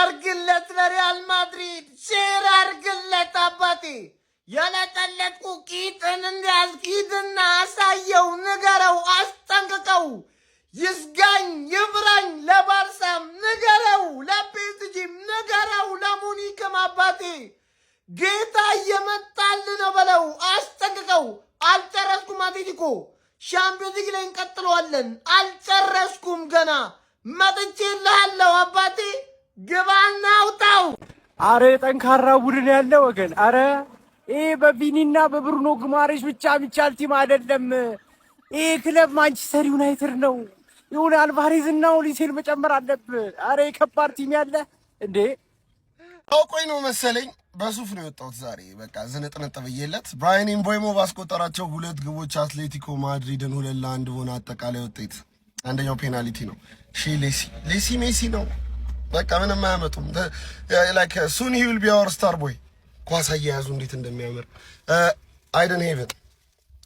አርግለት፣ ለሪያል ማድሪድ share አርግለት። አባቴ የለጠለጥኩ ቂጥን እንዲያዝ ሂድና አሳየው፣ ንገረው፣ አስጠንቅቀው። ይስጋኝ ይፍራኝ። ለባርሳም ንገረው፣ ለፒኤስጂም ንገረው፣ ለሙኒክም አባቴ ጌታ እየመጣል ነው በለው፣ አስጠንቅቀው። አልጨረስኩም። አትሌቲኮ ሻምፒዮንስ ሊግ ላይ እንቀጥለዋለን። አልጨረስኩም ገና መጥቼልሃለሁ አባቴ፣ ግባና አውጣው። አረ የጠንካራ ቡድን ያለ ወገን፣ አረ ይህ በቪኒና በብሩኖ ግማሬሽ ብቻ የሚቻል team አይደለም። ይህ ክለብ ማንቸስተር ዩናይትድ ነው። የሆነ አልቫሬዝ እና ኦሊሴን መጨመር አለብህ። አረ የከባድ team ያለ እንዴ! አውቆኝ ነው መሰለኝ በሱፍ ነው የወጣሁት ዛሬ። በቃ ዝንጥንጥ ብዬለት ብራያን ኤምቦይሞ ባስቆጠራቸው ሁለት ግቦች አትሌቲኮ ማድሪድን 2-1 በሆነ አጠቃላይ ውጤት፣ አንደኛው ፔናልቲ ነው። ሺ ሌሲ ሌሲ ሜሲ ነው። በቃ ምንም አያመጡም። Like soon he will be our star boy። ኳስ አያያዙ እንዴት እንደሚያምር። አይደን ሄቨን፣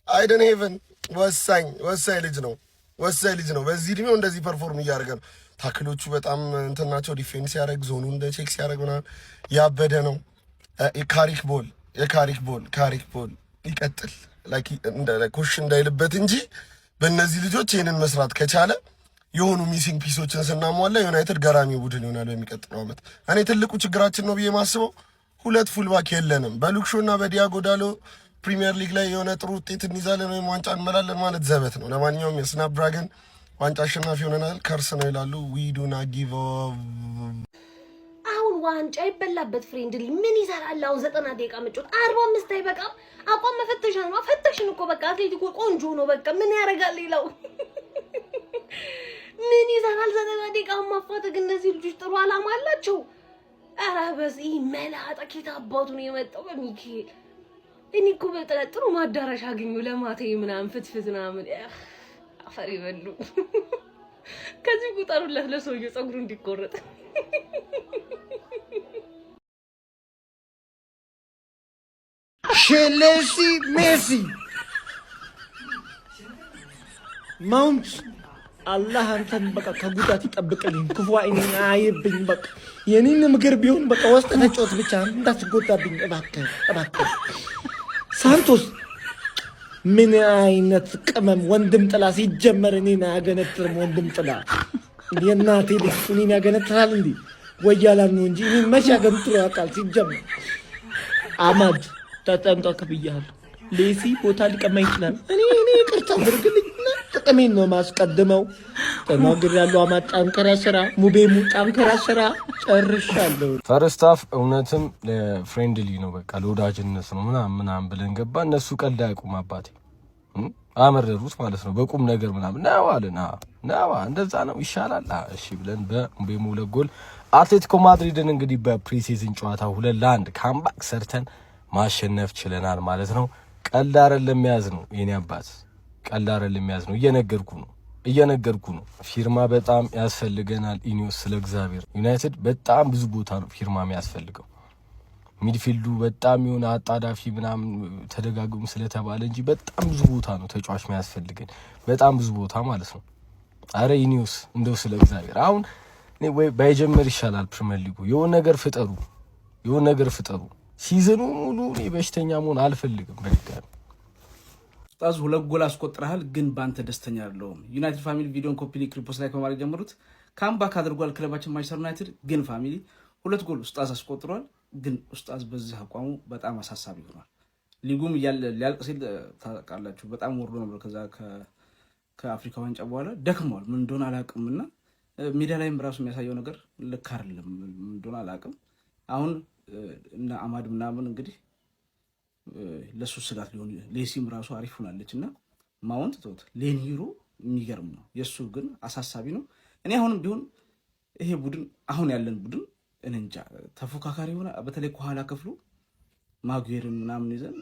አይደን ሄቨን ወሳኝ ወሳኝ ልጅ ነው። ወሳኝ ልጅ ነው። በዚህ እድሜው እንደዚህ perform እያደረገ ነው። Tackle ኦቹ በጣም እንትን ናቸው። Defense ሲያደርግ፣ ዞኑ እንደ check ሲያደርግ ምናምን ያበደ ነው። የካሪክ ball፣ የካሪክ ball፣ ካሪክ ball ይቀጥል። Like ኮሽ እንዳይልበት እንጂ በእነዚህ ልጆች ይህንን መስራት ከቻለ፣ የሆኑ missing piece ኦችን ስናሟላ ዩናይትድ ገራሚ ቡድን ይሆናል በሚቀጥለው ዓመት። እኔ ትልቁ ችግራችን ነው ብዬ ማስበው ሁለት fullback የለንም። በሉክ ሾው እና በዲያጎ ዳሎ ፕሪሚየር ሊግ ላይ የሆነ ጥሩ ውጤት እንይዛለን ወይም ዋንጫ እንበላለን ማለት ዘበት ነው። ለማንኛውም የስናፕድራገን ዋንጫ አሸናፊ ሆነናል። Curse ነው ይላሉ። We do not give። አሁን ዋንጫ ይበላበት friendly ምን ይሰራል? አሁን 90 ደቂቃ መጫወት 45 አይበቃም? አቋም መፈተሻ ነው። ፈተሽን እኮ በቃ አትሌቲኮ ቆንጆ ነው። በቃ ምን ያደርጋል? ሌላው ምን ይሰራል? 90 ደቂቃ ማፋተግ። እነዚህ ልጆች ጥሩ አላማ አላቸው። ኧረ በዚህ መላጣ ኬት አባቱ ነው የመጣው? በሚካኤል እኔ እኮ በጥረት ጥሩ ማዳረሻ አገኙ ለማቴ ምናምን ፍትፍት ምናምን አፈር ይበሉ። ከዚህ ቁጠሩለት ለሰውየው ፀጉሩ እንዲቆረጥ። ሼሌሲ ሜሲ ማውንት፣ አላህ አንተን በቃ ከጉዳት ይጠብቅልኝ፣ ክፉ አይኔን አይብኝ። በቃ የኔን ምክር ቢሆን በቃ ወስጥ ተጫወት ብቻ እንዳትጎዳብኝ እባክህ እባክህ። ሳንቶስ ምን አይነት ቅመም ወንድም ጥላ፣ ሲጀመር እኔን አያገነትርም። ወንድም ጥላ የእናቴ ልጅ እኔን ያገነትራል እንዴ? ወያላን ነው እንጂ እኔን መቼ ያገነትሮ ያውቃል? ሲጀመር አማድ ተጠንቀቅ ብያለሁ። ሌሲ ቦታ ሊቀማ ይችላል። እኔ ይቅርታ አድርግልኝና ጥቅሜን ነው ማስቀድመው። ተናግሬያለሁ። አማድ ጠንክረህ ስራ፣ ሙቤሙ ጠንክረህ ስራ። ጨርሻለሁ። First half እውነትም friendly ነው፣ በቃ ለወዳጅነት ነው ምናምን ምናምን ብለን ገባ። እነሱ ቀልድ አያውቁም አባቴ፣ አመረሩት ማለት ነው። በቁም ነገር ምናምን ነው አለን ነዋ፣ እንደዛ ነው ይሻላል። እሺ ብለን በምቤሙ ሁለት ጎል አትሌቲኮ ማድሪድን እንግዲህ በ pre-season ጨዋታ 2-1 comeback ሰርተን ማሸነፍ ችለናል ማለት ነው። ቀልድ አይደለም ያዝ ነው የኔ አባት፣ ቀልድ አይደለም ያዝ ነው። እየነገርኩ ነው፣ እየነገርኩ ነው። ፊርማ በጣም ያስፈልገናል። ኢኒዮስ ስለ እግዚአብሔር ዩናይትድ በጣም ብዙ ቦታ ነው ፊርማ የሚያስፈልገው። Midfield ኡ በጣም የሆነ አጣዳፊ ምናምን ተደጋግሞ ስለተባለ እንጂ በጣም ብዙ ቦታ ነው ተጫዋች የሚያስፈልገን፣ በጣም ብዙ ቦታ ማለት ነው። አረ ኢኒዮስ እንደው ስለ እግዚአብሔር አሁን ወይ ባይጀምር ይሻላል። ፕሪሚየር ሊጉ የሆነ ነገር ፍጠሩ፣ የሆነ ነገር ፍጠሩ። Season ኡ ሙሉ እኔ በሽተኛ መሆን አልፈልግም በድጋሚ። ኡስታዝ ሁለት ጎል አስቆጥረሃል፣ ግን በአንተ ደስተኛ አይደለሁም። ዩናይትድ family ቪዲዮን copy link፣ repost፣ like በማድረግ ጀምሩት። Comeback አድርጓል ክለባችን ማንቸስተር ዩናይትድ። ግን family ሁለት ጎል ኡስታዝ አስቆጥሯል፣ ግን ኡስታዝ በዚህ አቋሙ በጣም አሳሳቢ ሆኗል። ሊጉም ሊያልቅ ሲል ታውቃላችሁ፣ በጣም ወርዶ ነበር። ከዛ ከአፍሪካ ዋንጫ በኋላ ደክሟል። ምን እንደሆነ አላውቅም እና ሜዳ ላይም ራሱ የሚያሳየው ነገር ልክ አይደለም። ምን እንደሆነ አላውቅም። አሁን እነ አማድ ምናምን እንግዲህ ለሱ ስጋት ሊሆን፣ ሌሲም ራሱ አሪፍ ሆናለች እና ማውንት ቶት ሌኒሮ የሚገርም ነው። የእሱ ግን አሳሳቢ ነው። እኔ አሁንም ቢሆን ይሄ ቡድን፣ አሁን ያለን ቡድን እኔ እንጃ ተፎካካሪ የሆነ፣ በተለይ ከኋላ ክፍሉ ማጉዌርን ምናምን ይዘን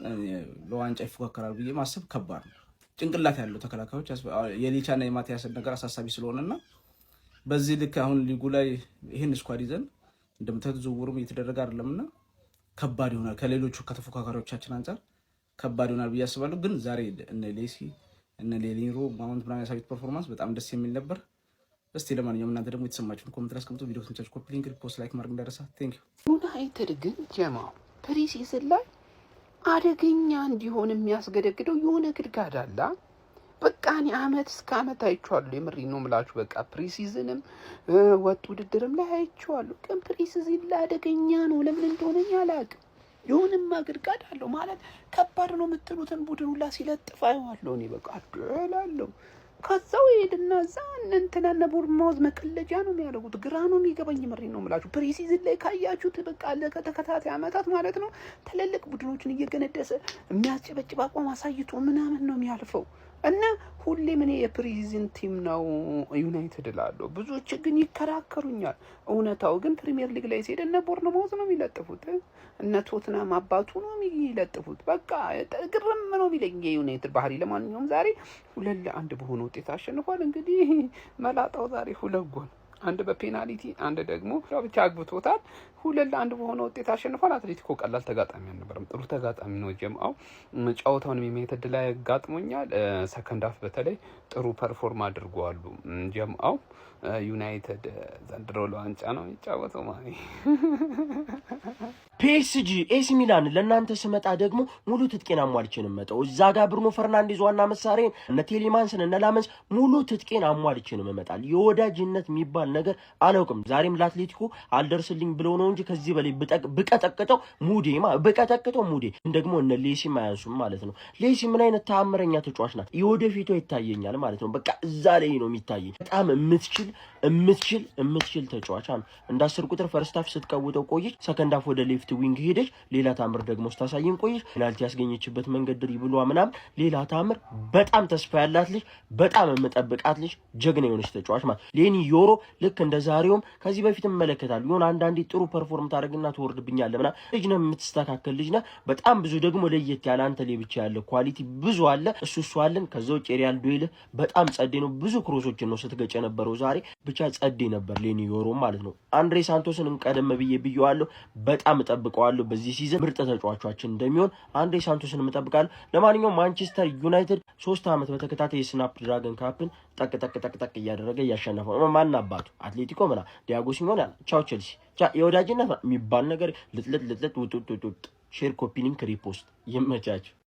ለዋንጫ ይፎካከራል ብዬ ማሰብ ከባድ ነው። ጭንቅላት ያለው ተከላካዮች የሊቻና የማቲያስን ነገር አሳሳቢ ስለሆነና በዚህ ልክ አሁን ሊጉ ላይ ይህን squad ይዘን እንደምታዩት ዝውውሩም እየተደረገ አይደለምና ከባድ ይሆናል። ከሌሎቹ ከተፎካካሪዎቻችን አንጻር ከባድ ይሆናል ብዬ አስባለሁ። ግን ዛሬ እነ ሌሲ፣ እነ ሌኒሮ፣ ማውንት ምናምን ያሳዩት performance በጣም ደስ የሚል ነበር። እስቲ ለማንኛውም እናንተ ደግሞ የተሰማችሁን comment አስቀምጡ። ቪዲዮ ከተመቻችሁ copy link፣ repost፣ like ማድረግ እንዳይረሳ። Thank you። ዩናይትድ ግን ጀማው pre-season ላይ አደገኛ እንዲሆን የሚያስገደግደው የሆነ ግድጋድ አለ። በቃ እኔ አመት እስከ አመት አይቼዋለሁ። የምሬን ነው የምላችሁ። በቃ pre-season ም ወጥ ውድድርም ላይ አይቼዋለሁ። ግን pre-season ላይ አደገኛ ነው። ለምን እንደሆነ እኔ አላውቅም። የሆነማ ግድጋድ አለው ማለት ከባድ ነው የምትሉትን ቡድን ሁላ ሲለጥፍ አየዋለሁ። እኔ በቃ እላለሁ። ከዛው ይሄድና እዛ እንትና እነ ቦርንማውዝ መቀለጃ ነው የሚያደርጉት። ግራ ነው የሚገባኝ። የምሬን ነው የምላችሁ። Pre-season ላይ ካያችሁት በቃ ለተከታታይ አመታት ማለት ነው ትልልቅ ቡድኖችን እየገነደሰ የሚያስጨበጭብ አቋም አሳይቶ ምናምን ነው የሚያልፈው። እና ሁሌም እኔ የ pre-season team ነው ዩናይትድ እላለሁ። ብዙዎች ግን ይከራከሩኛል። እውነታው ግን ፕሪሚየር ሊግ ላይ ሲሄድ እነ ቦርንማውዝ ነው የሚለጥፉት፣ እነ ቶትናም አባቱ ነው የሚለጥፉት። በቃ ግርም ነው የሚለኝ የዩናይትድ ባህሪ። ለማንኛውም ዛሬ 2-1 በሆነ ውጤት አሸንፏል። እንግዲህ መላጣው ዛሬ ሁለት ጎል፣ አንድ በፔናልቲ አንድ ደግሞ ብቻ አግብቶታል። 2-1 በሆነ ውጤት አሸንፏል። አትሌቲኮ ቀላል ተጋጣሚ አልነበረም፣ ጥሩ ተጋጣሚ ነው። ጀምአው ጨዋታውን የማየት እድል አጋጥሞኛል። Second half በተለይ ጥሩ perform አድርገዋሉ። ጀምአው ዩናይትድ ዘንድሮ ለዋንጫ ነው የሚጫወተው ማለት። ፒኤስጂ ኤሲ ሚላን ለእናንተ ስመጣ ደግሞ ሙሉ ትጥቄን አሟልቼ ነው የምመጣው። እዛ ጋር ብሩኖ ፈርናንዴዝ ዋና መሳሪያን፣ እነ ቴሌማንስን እነ ላመንስ ሙሉ ትጥቄን አሟልቼ ነው የምመጣል። የወዳጅነት የሚባል ነገር አላውቅም። ዛሬም ለአትሌቲኮ አልደርስልኝ ብሎ ነው እንጂ ከዚህ በላይ ብቀጠቅጠው ሙዴ ብቀጠቅጠው ሙዴ ደግሞ እነ ሌሲም አያንሱም ማለት ነው። ሌሲ ምን አይነት ተአምረኛ ተጫዋች ናት! የወደፊቷ ይታየኛል ማለት ነው። በቃ እዛ ላይ ነው የሚታየኝ። በጣም የምትችል የምትችል የምትችል ተጫዋች ነው። እንደ 10 ቁጥር first half ስትቀውጠው ቆየች። Second half ወደ left wing ሄደች። ሌላ ታምር ደግሞ ስታሳየን ቆየች። ፔናልቲ ያስገኘችበት መንገድ dribble ዋ ምናምን ሌላ ታምር። በጣም ተስፋ ያላት ልጅ፣ በጣም የምጠብቃት ልጅ፣ ጀግና የሆነች ተጫዋች ማለት ሌኒ ዮሮ ልክ እንደ ዛሬውም ከዚህ በፊት እመለከታለሁ። የሆነ አንዳንዴ ጥሩ perform ታደርግና ትወርድብኛለህ ምናምን። ልጅ ነህ፣ የምትስተካከል ልጅ ነህ። በጣም ብዙ ደግሞ ለየት ያለ አንተ ላይ ብቻ ያለ quality ብዙ አለ። እሱ እሱ አለን። ከዛ ውጭ aerial duel ህ በጣም ጸዴ ነው። ብዙ cross ኦችን ነው ስትገጭ የነበረው ዛሬ። ብቻ ጸዴ ነበር ሌኒ ዮሮ ማለት ነው። አንድሬ ሳንቶስን እንቀደም ብዬ ብዬዋለሁ። በጣም እጠብቀዋለሁ። በዚህ season ምርጥ ተጫዋቻችን እንደሚሆን አንድሬ ሳንቶስን እጠብቃለሁ። ለማንኛውም ማንቸስተር ዩናይትድ 3 ዓመት በተከታታይ የስናፕ ድራገን cup ን ጠቅ ጠቅ ጠቅ ጠቅ እያደረገ እያሸነፈው ነው። ማን አባቱ አትሌቲኮ ምና ዲያጎ ሲሞን ቻው ቼልሲ የወዳጅነት የሚባል ነገር ልጥልጥ ልጥልጥ ውጥ ውጥ ውጥ። Share፣ copy link፣ repost። ይመቻችሁ።